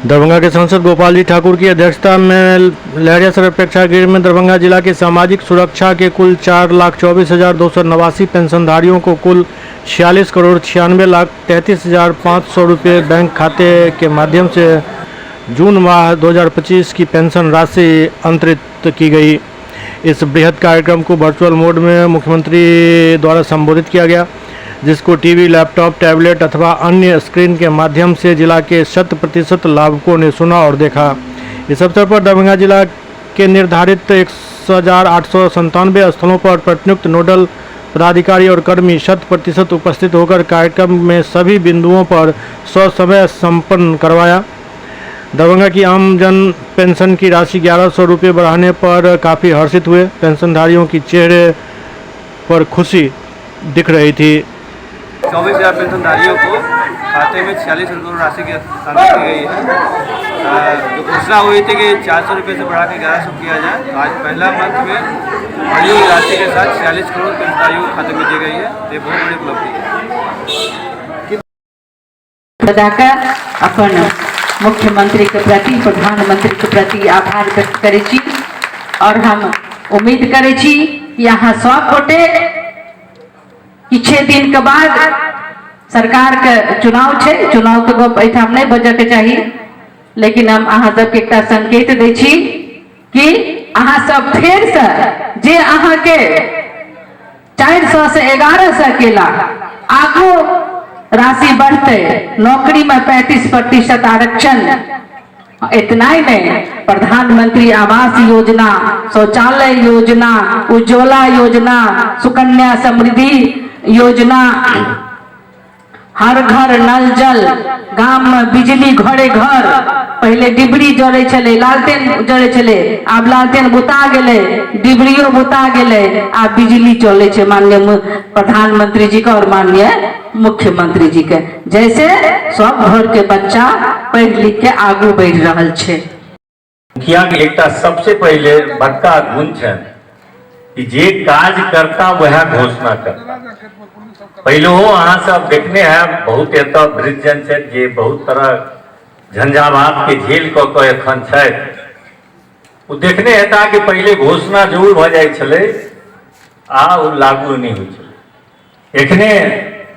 दरभंगा के सांसद गोपाल जी ठाकुर की अध्यक्षता में लहरियासराय प्रेक्षागृह में दरभंगा जिला के सामाजिक सुरक्षा के कुल 4,24,289 पेंशनधारियों को कुल 46,96,33,500 रुपये बैंक खाते के माध्यम से जून माह 2025 की पेंशन राशि अंतरित की गई। इस बृहद कार्यक्रम को वर्चुअल मोड में मुख्यमंत्री द्वारा संबोधित किया गया, जिसको टीवी, लैपटॉप, टैबलेट अथवा अन्य स्क्रीन के माध्यम से जिला के 100% लाभुकों ने सुना और देखा। इस अवसर पर दरभंगा जिला के निर्धारित 1897 स्थलों पर प्रतिनियुक्त नोडल पदाधिकारी और कर्मी 100% उपस्थित होकर कार्यक्रम में सभी बिंदुओं पर ससमय संपन्न करवाया। दरभंगा की आम जन पेंशन की राशि 1100 रुपये बढ़ाने पर काफ़ी हर्षित हुए। पेंशनधारियों की चेहरे पर खुशी दिख रही थी। 24,000 पेंशनधारियों को खाते में 46 करोड़ राशि की हस्तांतरित की गई है। जो घोषणा हुई थी कि 400 रुपये से बढ़ा के 1100 किया जाए, तो आज पहला मंथ में बढ़ी हुई राशि के साथ 46 करोड़ पेंशनधारियों को खाते में दी गई है। तो ये बहुत बड़ी उपलब्धि है। बजाकर अपन मुख्यमंत्री के प्रति, प्रधानमंत्री के प्रति आभार व्यक्त करै छी और हम उम्मीद करै छी कि अहाँ सब गोटे किछे दिन के बाद सरकार के चुनाव छै, चुनाव के गप एहिठाम नहि बजऽ के चाही, लेकिन हम अहाँ सबके एकटा संकेत दै छी कि अहाँ सब फेर से जे अहाँके 400 से 1100 केला आगू राशि बढ़तै, नौकरी में 35% आरक्षण, इतना ही नहीं प्रधानमंत्री आवास योजना, शौचालय योजना, उज्ज्वला योजना, सुकन्या समृद्धि योजना, हर घर नल जल, गाम में बिजली घरे घर। पहले डिबरी जरै छलै, लालटेन जरै छलै, आब लालटेन बुता गेलै, डिबरियो बुता गेलै, आब बिजली चलै छै माननीय प्रधानमंत्री जी के और माननीय मुख्यमंत्री जी के। जैसे सब घर के बच्चा पढ़ि लिख के आगू बढ़ि रहल छै। मुखिया के एकटा सबसे पहिले बड़का गुण छनि कि जे काज करता वएह घोषणा करता। पहिलहो अहाँ सब देखने हैब, बहुत एतऽ वृद्धजन छथि जे बहुत तरह झंझावात के झेल कऽ कऽ एखन छथि। ओ देखने हेता कि पहिले घोषणा जरूर भऽ जाइ छलै आ ओ लागू नहि होइ छलै। एखने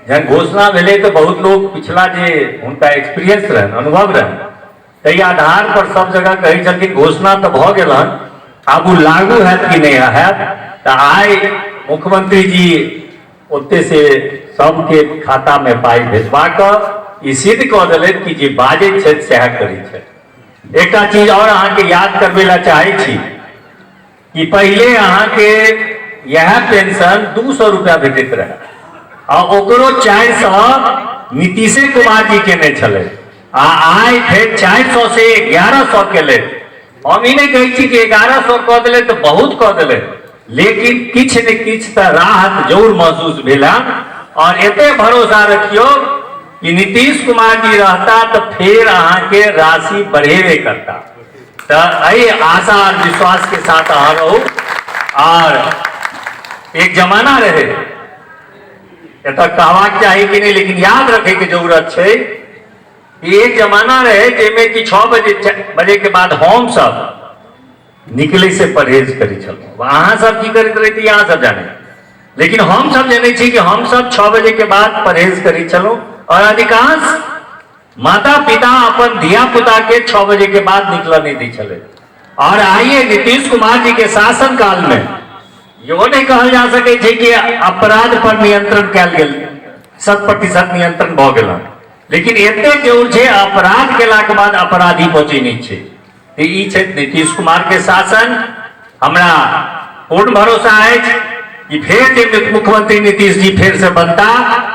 जहन घोषणा भेलै तऽ बहुत लोक पिछला जे हुनका एक्सपीरियंस रहनि, अनुभव रहनि, ताहि आधार पर सब जगह कहै छलखिन घोषणा तऽ भऽ गेल हन, आब ओ लागू हैत कि नहि हैत। तऽ आइ मुख्यमंत्री जी ओते से सबके खाता में पाइ भेजबा कऽ ई सिद्ध कऽ देलथि कि जे बाजै छथि सएह करै छथि। एकटा चीज आओर अहाँके याद करबै लए चाहै छी कि पहिले अहाँके इएह पेंशन 200 रुपया भेटैत रहै आ ओकरो 400 नीतीशे कुमार जी केने छलै आ आइ फेर 400 से 1100 केलथि। हम ई नहि कहै छी कि 1100 कऽ देलै तऽ बहुत कऽ देलै, लेकिन किछु ने किछु तऽ राहत जरूर महसूस भेल हन। और एते भरोसा रखियौ कि नीतीश कुमार जी रहता तऽ फेर अहाँके राशि बढ़ेबे करता। तऽ एहि आशा और विश्वास के साथ अहाँ रहू। और एक जमाना रहे, एतऽ कहबाक चाही कि नहि, लेकिन याद रखे के जरूरत छै कि एक जमाना रहे जाहिमे कि 6 बजे के बाद हम सब निकले से परहेज करै छलहुँ। अहाँ सब की करैत रहिती अहाँ सब जाने, लेकिन हम सब जनै छी कि हम सब 6 बजे के बाद परहेज करै छलहुँ। और अधिकांश माता पिता अपन धिया पुता के 6 बजे के बाद निकल नहीं दै छलै। और आइए नीतीश कुमार जी के शासन काल में इहो नहीं कहल जा सकै छै कि अपराध पर नियंत्रण कयल गेल, 100% नियंत्रण भऽ गेल, लेकिन एते जरूर छै अपराध केलाके बाद अपराधी बचै नहि छै। तऽ ई छै नीतीश कुमार के शासन। हमरा पूर्ण भरोसा अछि कि फेर जे मुख्यमंत्री नीतीश जी फेर से बनता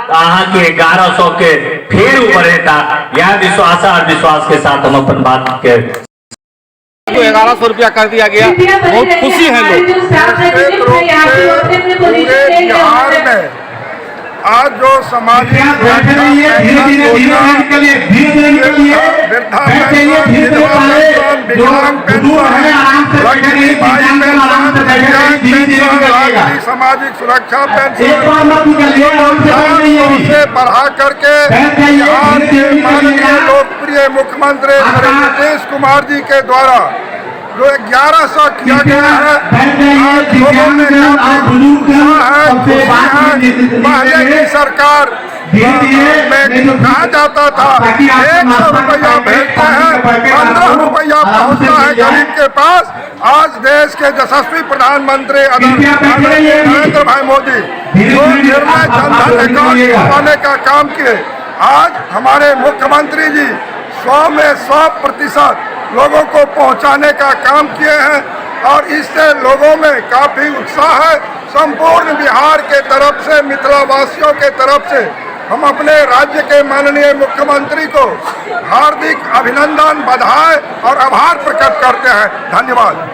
तऽ अहाँके 1100 के फेर ओ बढ़ेता। यह विश्वास और विश्वास के साथ हम अपन बात के तो 1100 रुपया कर दिया गया, बहुत खुशी है लोग। पूरे बिहार में आज जो सामाजिक योजना, वृद्धा पेंशन, विधवा पेंशन, विकलांग पेंशन, लक्ष्मी बाई पेंशन, दिव्यांग पेंशन, राष्ट्रीय सामाजिक सुरक्षा पेंशन 400 से बढ़ा करके बिहार के माननीय लोकप्रिय माननीय मुख्यमंत्री श्री नीतीश कुमार जी के द्वारा जो 1100 किया कृपया गया है, बैठ जाइए। आज लोगों में दिव्यांगजन और काफी बुजुर्गजन उत्साह है, सबसे खुशी बात है। नहीं पहले की सरकार धीरे धीरे में नहीं तो कहा जाता था ताकि आप 100 नाश्ता का रुपया पैकेट, भेजते पानी हैं, का पैकेट 15 आपको रुपया आराम से पहुंचता है मिल जाए। गरीब के पास। आज देश के यशस्वी प्रधानमंत्री कृपया बैठ जाइए। नरेंद्र भाई मोदी धीरे जो धीरे निर्णय आप- आप जनधन आगे अकाउंट बढ़िएगा। खुलवाने का काम किए, आज हमारे मुख्यमंत्री जी 100 में 100% लोगों को पहुंचाने का काम किए हैं और इससे लोगों में काफ़ी उत्साह है। संपूर्ण बिहार के तरफ से, मिथिलावासियों के तरफ से हम अपने राज्य के माननीय मुख्यमंत्री को हार्दिक अभिनंदन, बधाई और आभार प्रकट करते हैं। धन्यवाद।